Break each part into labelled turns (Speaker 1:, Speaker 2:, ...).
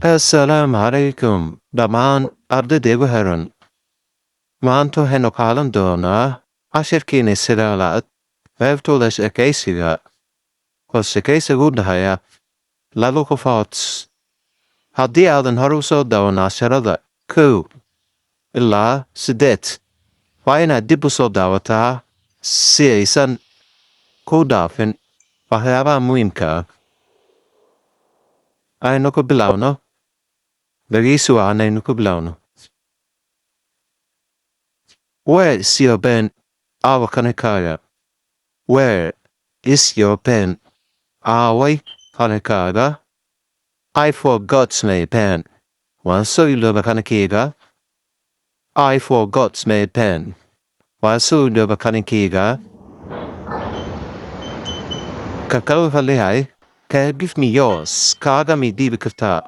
Speaker 1: Assalaamu calaykum dhammaan ardayda igu xiran. Maanta waxaynu qaadan doonaa cashirkiina sagaalaad, qaybtooda sheekaysiga, oo sheekaysiga u dhexeeya laba qofood. Haddii aadan hore u soo daawan casharada 1 ilaa 8, waa inaad dib u soo daawataa si aysan ku dhaafin waxyaabaha muhiimka ah. Aynu ku bilowno. Dhegeysi wacan aynu ku bilowno. Where is your pen? Aaway qalinkaaga? Where is your pen? Aaway qalinkaaga? I forgot my pen. Waan soo iloobay qalinkayga. I forgot my pen. Waan soo iloobay qalinkayga. Ka kale wuxuu leeyahay, "Can you give me yours?" Kaaga ma ii dhiibi kartaa?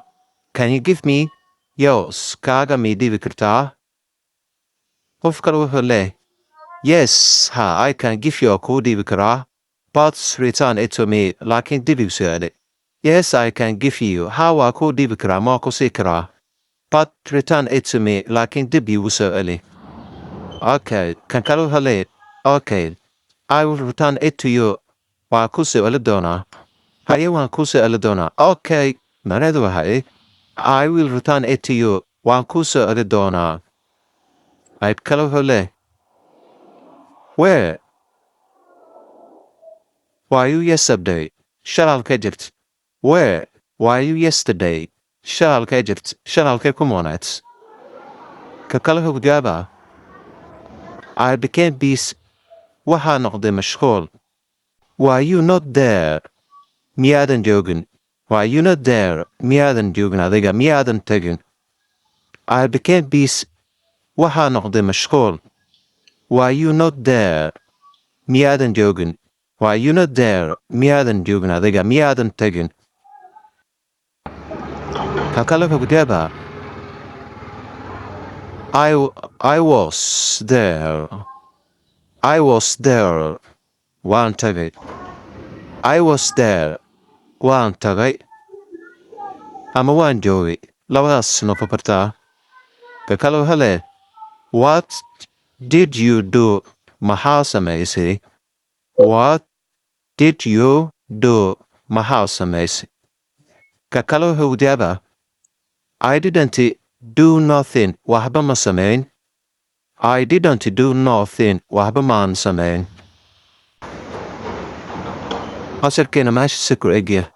Speaker 1: Can you give me yours? Kaaga ma ii dhiibi kartaa? Qof kale wuxuu leeyahay, "Yes, ha, I can give you, kuu dhiibi karaa, but return it to me, laakiin dib igu soo celi. Yes, I can give you, ha, waa kuu dhiibi karaa, ma ku sii karaa, but return it to me, laakiin dib igu soo celi. Okay, kan kale wuxuu leeyahay, "Okay, I will return it to you, waa ku soo celi doonaa. Haye, waan kuu soo celi doonaa." Okay, macnaheedu waxay, "I will return it to you," waan kuu soo celi doonaa. Qayb kale wuxuu leeyahay, "Where were you yesterday?" Shalay halkee jirtay? Where were you yesterday? Shalay halkee jirtay? Shalay halkee ku maqnayd? Ka kale wuxuu ku jawaabaa, "I became busy," waxaa noqday mashquul. Were you not there? Miyaadan joogin? Were you not there? Miyaadan joogin adiga? Miyaadan tegin? I became busy, waxaa noqday mashquul. Were you not there? Miyaadan joogin? Were you not there? Miyaadan joogin adiga? Miyaadan tegin? Ka kale wuxuu ku jawaabaa, I was there. I was there, waan tagay. I was there, waan tagay ama waan joogay, labadaas noqon kartaa. Ka kale wuxuu leeyahay, "What did you do?" Maxaa samaysay? What did you do? Maxaa samaysay? Ka kale wuxuu ku jawaabaa, "I didn't do nothing," waxba ma samayn. I didn't do nothing, waxba maan samayn. Casharkeena meesha ku egya.